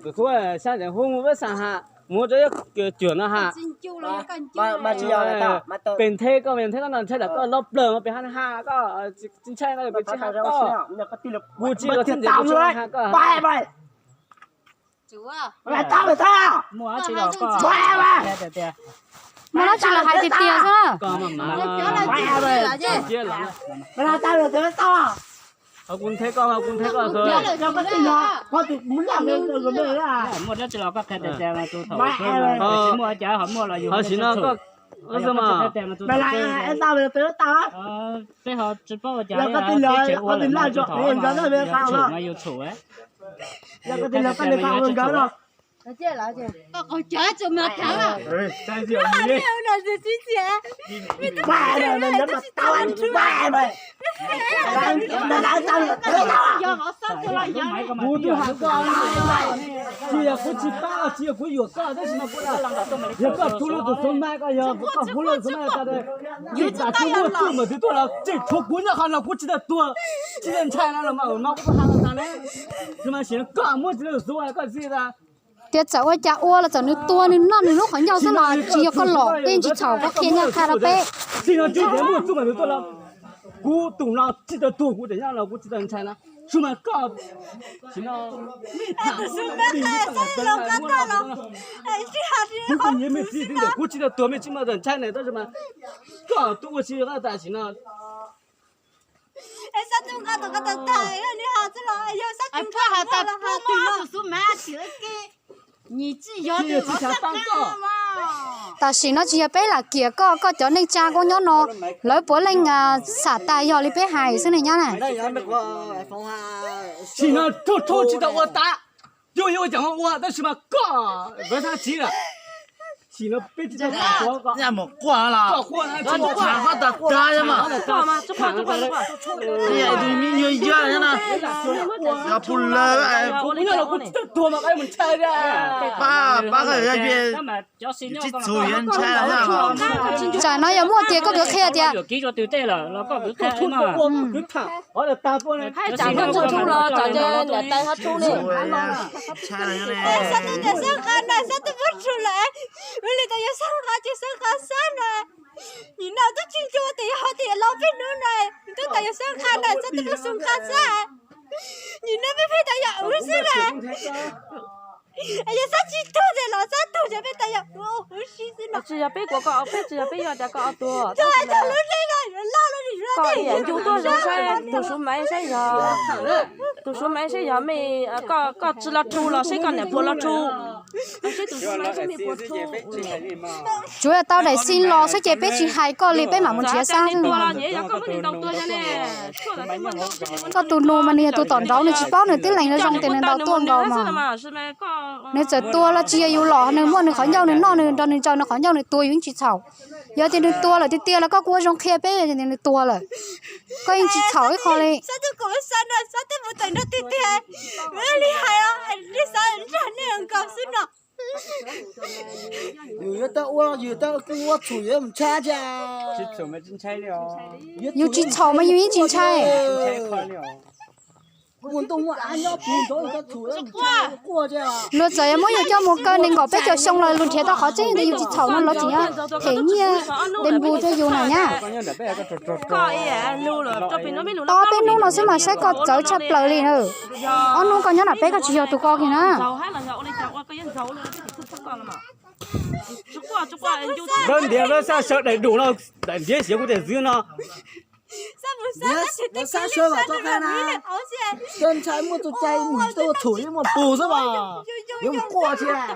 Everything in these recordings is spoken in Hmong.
Tus tub sab ntawd hu mus peb xav has, mus rau cuam no has. Pem nthe koj, pem nthe koj no ntshai lam koj lob plawg mas pem ha has koj tsis ntshai koj, pem tsis has koj. Kuv tsis los txij ntawm kuv tsis has koj. Muaj dab tsi los hais tiag tiag xwb. Kuv nthe koj, kuv nthe koj. Muaj dab tsi los koj qhia tiag tiag, tus thaum muaj cas ho muaj los yus ho sim no koj, Tsis yog kuv tsis pab koj, tsis yog kuv yuam koj, tab sis mas kuv, yog koj rhu lawm tus xub mas, koj yog koj hu lawm tus xub mas tas, tsis tas kuv muaj txuj mas twb tuaj los tseem tshuav kuv nyob qhov no kuv tsis tau tuag, tsis tau ntshai no los mas no kuv tuaj has los tas ne. Tsis mas sim no koj muab tsis tau tus xub koj txij tas. Tias txawm ua cas ua los txawm nws tua nws noj nws lub qhov ncauj xwb los tsis yog koj lom, peb tsis txhaum, koj qhia nyaj qha rau peb. Tsis no tsis muaj txuj mas nws tuaj los kuv tus no tsis tau tuag, kuv tseem nyob los kuv tsis tau ntshai na. Tsis mas koj, tsis no kuv tsis tau tuag, mej tsis muaj ntshai na, tab sis mas koj tuaj ua tsis tas sim no. Tam sim no tsis yog peb lam kiam koj, koj cov neej tsa koj nyob no, lawv puav leej xam tas yog li peb hais xwb ne nyab na. Tsis no rhuj rhuj tsis tau ua tas, yuav yuav cov ua tab sis mas koj ntawd thab tsis lawm. Tsis no peb tsis tau quaj, quaj tas tas mas tus me nyuag yawg na, yog pus lawg, pab pab, tsis txhum yuav ntshai na. Tsam no yog muaj tias koj kwv qhia tias Xab tub tias Xab qha na, Xab tub muab rhuav lawm, ua li tas yog Xab qha ces Xab qha Xab na. Nim no twb tsis nco tias yog ho tias los peb hnub na, twb tas yog Xab qha na, Xab tub muab Xab qha Xab. Nim no peb pheej tas yog wb xwb na. Yog Xab tsis tuag ces los Xab tuag ces peb tas yog wb si xwb no. Tsis yog peb kuas koj, peb tsis yog peb yog cas koj tuag. Koj ib yam ncu tuaj zoo saib tus Suav Maiv saib yog, tus Suav Maiv saib yog mej, koj tsis los rhuav los seb koj niam puas los rhuav. Tsuav yog tau daim xi los xwb ces peb tsis hais koj li, peb mam mus nrhiav Xab xwb. Koj tus nus mas nws yog tus tom nraud, nws tsis paub nws tib leeg zoo tias nws ntaus tuaj nkaus mas. Nws txawm tuag los tsis yog yus lom, nws muaj nws qhov ncauj nws noj, nws nrog nws ntsaws nws qhov ncauj nws tuag yus yeej tsis txhaum. Yog tias nws tuag lawm tiag tiag los koj kuj ua zoo qhia peb tias nws tuag lawm, koj yeej tsis txhaum ib qho li. Yus yuav tau ua, yus tau ua txhum yuav mus ntshai thiab. Yus tsis txhaum mas yus yeej tsis ntshai. Luag txawm yuav muab yus coj mus kaw nees nkaum peb caug xyoo los luag nrhiav tau qhov tseeb tias yus tsis txhaum no los tseem nyob them nyiaj nte npu rau yus na nyab. Ob peb hnub no xwb mas saib koj txawv tshaj plaws li na. Ob hnub koj nyob nram peb koj tsis yog tus ko kiag na. Ntiav lawv xaj sawv daim duam no, daim ntiav xyov kuv tias xwb no. Ntshai muaj tus cai mus tsis tau ua txhum yeej muaj pus xwb mas. Yuav mus quaj thiab.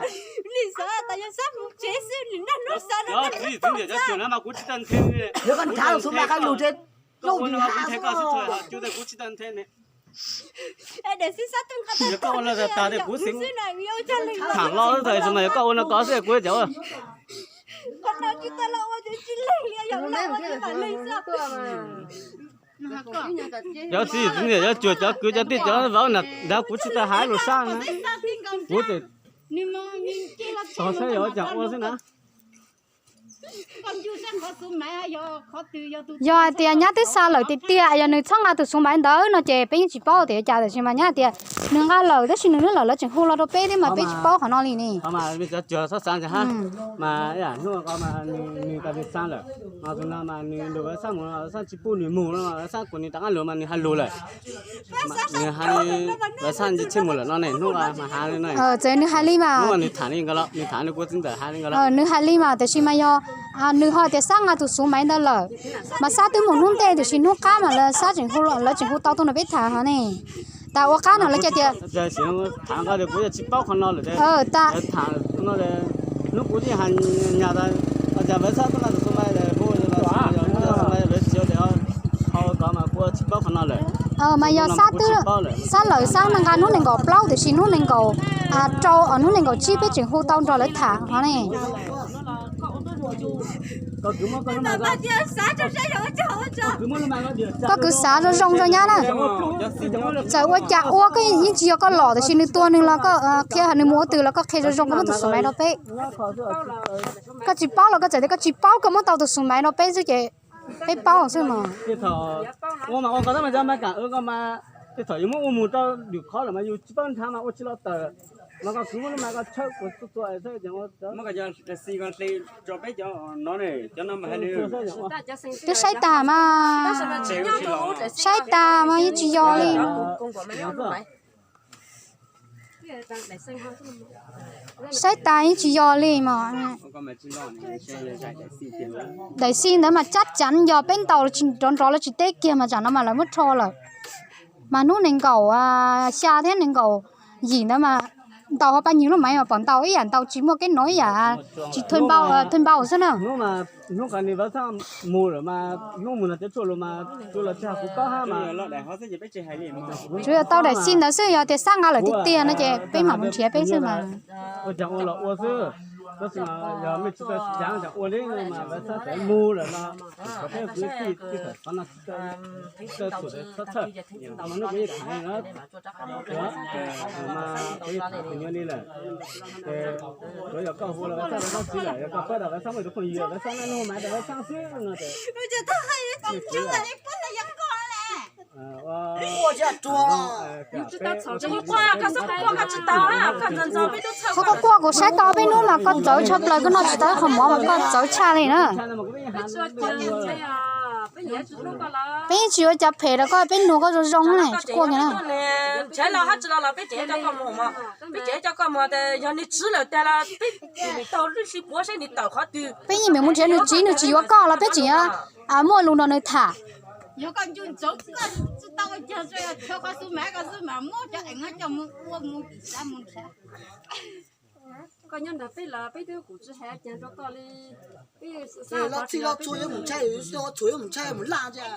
Yuav koj nrhav los xub mas qab lug ces lub nthav xwb. Koj ua no tas tas kuv xeev tham los tas mas yog koj ua no kov xwb kuv cov. Cov txiv txiv niam cov cuam cov kwv cov tij cov vauv na, nrad kuv tsis tau hais lus sab na. Kuv txawm tos saib yog cas ua xwb na. Yog hais tias nyab twb xa lawm tiag tiag, yog nws txhob nqa tus xuv maiv ntawd no ces peb yeej tsis paub tias cas, tab sis mas nyab hais tias nws nqa lawm tab sis nws lub lawm lawv tseem hu los rau peb thiab mas peb tsis paub qhov no li ne. Mas hnub ko mas nws xa lawm, no tus no mas nws lus xab mus no xab tsis pub nws mus no, xab kuv nws rov qab lus mas nws hais lus lawm. Nws hais li, lawv xab ntsib tsheb mus lawm no ne, hnub mas hais li no. Txawm nws hais li mas, nws tham li nkaus los, nws tham nws kuv txiv ntxawm hais li nkaus los. Nws hais li mas tab sis mas yog nws ho tias xab nqa tus xuv maiv ntawd lawm, mas xab twb mus hnub ntej tab sis hnub qab mas lawv xab tseem hu, lawv tseem hu tau tuaj nrog peb tham ho ne. Tas ua qab no lawv cia tias, mas yog xab twb, xab lawm xab nqa hnub nees nkaum plaub tab sis hnub nees nkaum rau, hnub nees nkaum tsib peb tseem hu tau nrog lawv tham ho ne. Koj kwv xav zoo zoo rau nyab na. Txawm ua cas ua koj yeej tsis yog koj los, tab sis nws tua nws los koj qhia nws mus ua twg los koj qhia zoo zoo koj muab tus xuv maiv rau peb. Koj tsis paub los koj txawm tias koj tsis paub, koj muab tau tus xuv maiv rau peb xwb ces peb paub xwb mas. Twb saib tag mas, saib tag mas yeej tsis yog li. Saib tas yeej tsis yog li mas. Daim xi ntawd mas tsab cav yog peb ntaus rov nrov lawv tsis teb kiag mas tsam no mas lawv muab rho lawm. Mas hnub nees nkaum xya thiab nees nkaum yim ntawd mas ntaus ho pab nyuag lub maiv mas pom ntaus ib yam ntaus tsis muaj kev nov ib yam tsis thuj npau xwb na. Hnub ko nws mus lawm mas hnub mus no cov tshuaj los mas tsuas los tsis hais kuv paub hab mas. Tsuas yog tau daim xi ntawd xwb, yog tias xab nqa lawm tiag tiag no ces peb mam mus nrhiav peb xwb mas. Ua cas ua los ua xwb, tab sis mas yog mej tsis tau cav cas ua li no mas lawv xab tawv mus lawm no, qhov peb kwv tij tij tawm qhov no tsis tau txhawj, txhob txhawj, no hnub kuv yeej tham li no, mas kuv yeej tham kuv nyuam li lawm. Ces tsuav yog koj hu los lawv xab lawv xab txiv lawm, yog koj pab tau lawv xab muaj tus phooj ywg lawv xab na, lawv xab xwb no ces Txhob koj quaj, kuv saib tau peb hnub mas koj txawv tshaj plaws, koj noj tsis tau ib qho mov mas koj txawv tshaj li na. Peb yeej tsis ua cas phem rau koj, peb nug koj zoo zoo na, tsis quaj kiag na. Peb yeej meem mus nrhiav nws txiv, nws tsis yuav koj los peb tseem yuav muaj lus nrog nws tham. Koj nyob ntawd peb los peb twb kuv tsis hais cas rau koj li. Peb xav txhua yuav mus ntshai, txhua yuav mus ntshai mus laj ntag.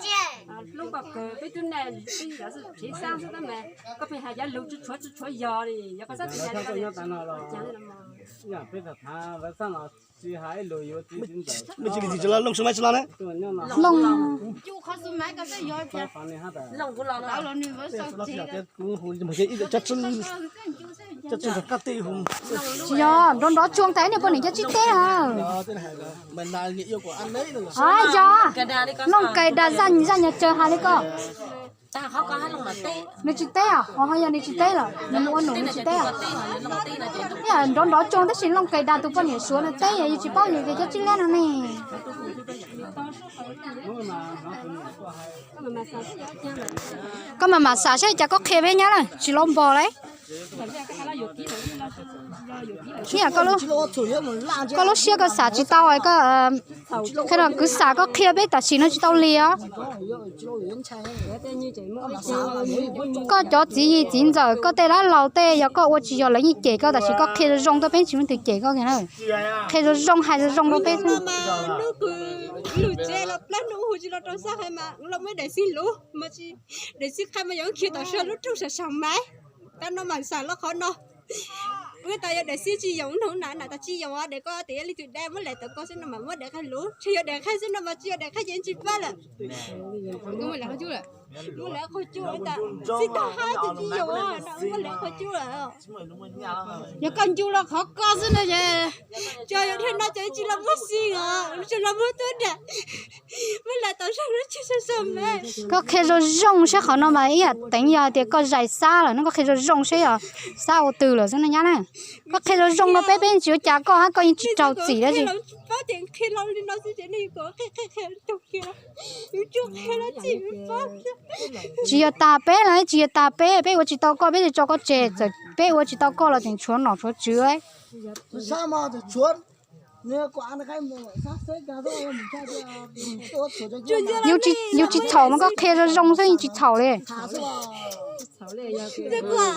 Hlub koj kawg, peb twb naj peb yov xwb, peb xav xwb tab mas koj pheej hais cov lus tsis tshuav tsis tshuav yog li, yog koj xav tsis hais li. Mej cia li tsis los looj su maiv tsis los na. Looj. Tsis yog, nrov nrov tsuag tas niag poj niam cov tsis teb. Yog, looj kais dag zaj nyuag tsawg hais li koj. Nws tsis teb os, ho yog nws tsis teb lawm, nws mus ua num nws tsis teb os. Nrov nrov tsuag tab sis looj kais dag tus poj niam suav no teb, yog tsis paub nws tias cov tsis liab no ne. Koj mam mam xav saib cas koj qhia peb nyab na, tsis laub npog lauj. Koj lub siab koj xav tsis tau, koj, kwv xav koj qhia peb tam sim no tsis tau li os. Koj cov txiv yig txiv ntxawm koj tej dab laug tej yog koj ua tsis yog lawv yeej cem koj, tam sim koj qhia zoo zoo rau peb tsis muaj leej twg cem koj kiag na. Qhia zoo zoo hais zoo zoo rau peb xwb. Lub kws lug tsev los plaub hnub hu tsis los rau xab hais mas los muaj daim xib lus mas tsis, daim xib qhai mas yog khiav tom sab lub rooj sam sam maiv. Tab no mas xav los qhov no. Kuv tas yog daim xib tsis yoos nug na, na tas tsis yoos, daim koj tias yog leej twg dab muab lawm tau koj xwb no mas muab daim qhaij lub, tsis yog daim qhaij xwb no mas tsis yog daim qhaij ces tsis pab lawm. Muab lawv qhov cub tas xib tag hab ces tsis yoos, muab lawv qhov cub lawm. Yog koj ncu los qhov koj xwb no ces, tso yog dhia no ces tsis los muab xib os, tsis los muab tuab dam. Muab lawv tau zog lub tsis sab sab me. Koj qhia zoo zoo seb qhov no mas ib yam teev yog tias koj zais xab lawm no, koj qhia zoo zoo seb yog xab ua twg lawm xwb no nyab na. Koj qhia zoo zoo rau peb, peb yeej tsis ua cas koj hab, koj yeej tsis raug txim dab tsi. Tsis yog tas peb los tsis yog tas peb, peb ua tsis tau koj peb tsis tso koj tseg, txawm peb ua tsis tau koj los tseem tshuav nom tshuav tswv. Yus tsis txhaum mas koj qhia zoo zoo xwb yeej tsis txhaum li. Ntxawg Kuam,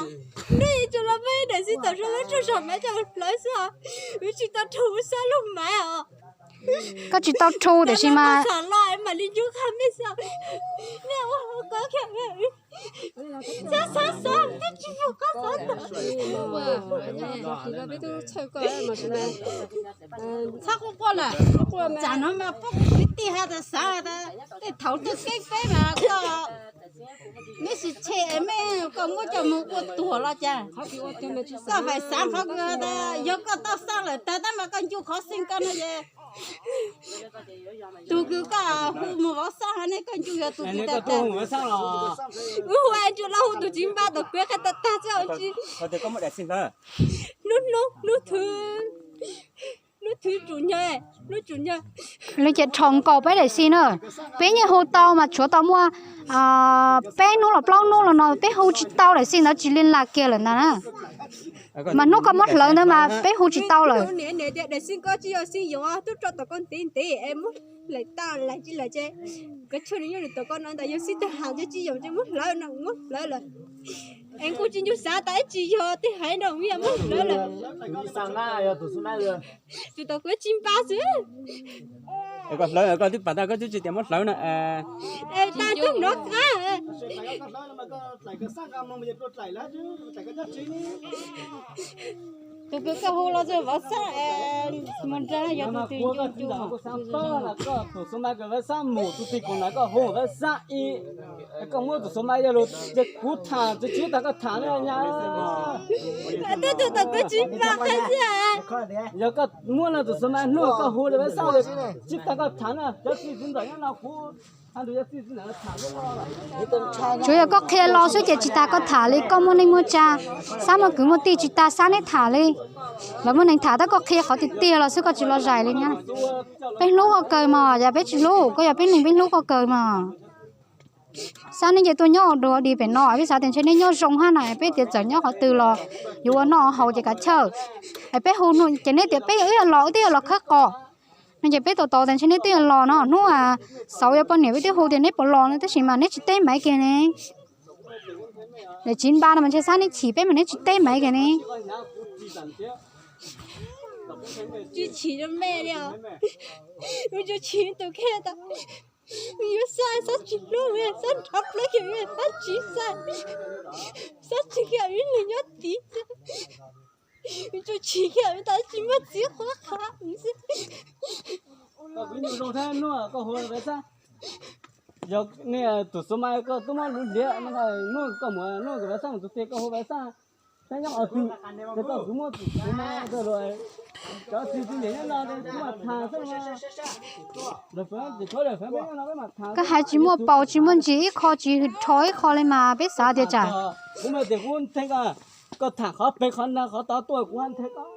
hnub ib tsuas los muaj ib daim xib tawm rau lub tsuj zom maiv coj hlawv xwb os. Wb tsis tau rhu ua xab lub maiv os. Koj tsis tau rhu tiam sis mas, txham los mam li ncu qha mej xwb. Nej ua qo kha, xab xab xab, twb tsis yog qab xab ntawd. Txhob quaj quaj lawm, tsam no mas poj kwv tij has tas xav tas tej thaum tuaj keeb peb mas koj, mej sis tshe mej koj muab coj mus ua tuag los cas. Koj hais xav qhov kws tas yog koj tau xab lawm tag tab mas koj ncu qhov xeeb koj no ces tus kws koj hu mus vauv xab hov ne koj ncu yog tus kws tag tag. Wb hu es tsuas los hu tus tsis npaj tom kuv qhia tag tag xwb. Hnub hnub hnub thwv, hnub thwv tsum nyog, hnub tsum nyog. Lawv ces rhaum nkaus peb daim xi na. Peb yeej hu tau mas tshuav tau muaj peb hnub los plaub hnub los no peb hu tsis tau daim xi ntawd tsis li las kiag lawm ntag na. Mas hnub koj muab hlawv ntawd mas peb hu tsis tau lawm. Daim xi koj tsis yog xi yoos tub rau tom koj ntev ntev es muab hlais tag lais tsis lais ces koj tshuaj nws nyob nws tom koj no ntawd yog xi tag ham ces tsis yoos ces muab hlawv no muab hlawv lawm. Es kuj tsis ncu xav tas ib tsis yog tej haiv no muab hlawv lawm. Tus tom kuv tsis npaj xwb. Koj hlawv koj twb pam tag koj twb tsis tias muab hlawv na. Tas tug nov qab. Tus kws koj hu los txog vauv xab mus nrag yog tus twg ncu ncu. Tus xub mas kws vauv xab mus tus twg koom na koj hu vauv xab ib. Koj muab tus xub mas yog lus ces kuv tham tsis tsis tas koj tham na nyab. Yog koj muab no tus xub mas hnub koj hu li vauv xab tsis tas koj tham na cov txiv txiv ntxawm nyob no kuv. Tsuav yog koj qhia los xwb ces tsis tas koj tham li, koj muaj neej muaj tsa, xab muaj kwv muaj tij tsis tas xab neb tham li. Lawv muaj neeg tham tab koj qhia qhov tiag tiag los xwb koj tsis los zais li na. Peb hlub koj kawg mas, yog peb tsis hlub koj yog peb neeg peb hlub koj kawg mas. Xab neb ces tuaj nyob ua dua di pem no peb xav tias ntshe neb nyob zoo hab na, peb tias txawm nyob qhov twg los yuav ua noj haus ces kav chawj. Es peb hu ces neb tias peb yog ib los wb twb yog los khawb qos no ces peb tau tau tias ntshe neb twb yog los no hnub xauv yuav poj niam peb twb hu tias neb puas los no tab sis mas neb tsis teb maiv kiag ne. Daim tsis npaj no mas ntshe xab neb chim peb mas neb tsis teb maiv kiag ne. Tsis chim rau me li os. Wb tsuas chim tus kheej tas, wb yuav xab, xab tsis hlub, xab nrov pleb kiag, xab tsis xab, xab tsis kiag wb neeg nyob tid. Wb tsuas chim kiag tas tsis muaj txiv qhuab qha xwb. Yog tus xub mas koj tub muab lub liab, nub koj mus nub kws vauv xab mus tus tes koj hu vauv xab, xab nyob qhov twg, ces koj kuv muab tus xub mas koj lus, cov txiv txiv niam nyob no kuv mam tham xwb. Koj hais tsis muaj paus tsis muaj ntsis ib qho tsis rho ib qho li mas peb xav tias tsam. Kuv mas tias kuv nthe koj, koj tham qhov pem qhov ntawd qhov tod tuaj kuv nthe koj.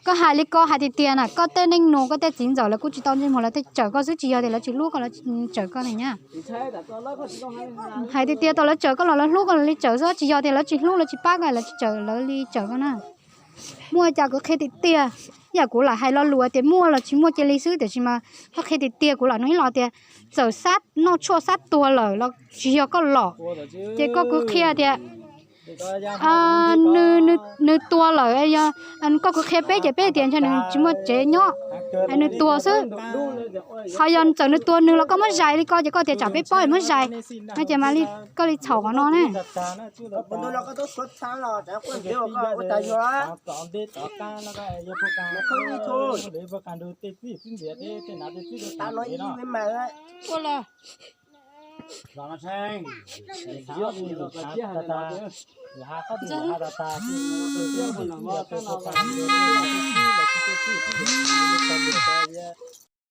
Koj hais li koj hais tiag tiag na, koj tej neej nus koj tej txiv ntxawm lawv kuj tsis tau ntsej muag lawv tej tsawm koj xwb tsis yog tias lawv tsis hlub koj lawv tsawm koj na nyab. Hais tiag tiag tau lawv tsawm koj los lawv hlub koj lawv li tsawm xwb tsis yog tias lawv tsis hlub lawv tsis pab koj lawv tsis tsawm lawv li tsawm koj na. Muaj cas kuv qhia tiag tiag, yam kuv lam hais lo lus tias muaj los tsis muaj cia li xwb tiam sis mas koj qhia tiag tiag kuv lam nug ib los tias txawm xab noj tshuaj xab tuag lawm los tsis yog koj los, ces koj kuv qhia tias nws tuag lawm, yog koj kuv qhia peb ces peb tias ntshe nws tsis muaj tsev nyob. Hais nws tuag xwb. Ho yog txawm nws tuag nws los koj muab zais li ko ces koj tias tsam peb paub es muab zais, no ces mam li koj li txhaum qhov no ne. Los no tshee, thav tas tas, ha qhob tis ha tas tas,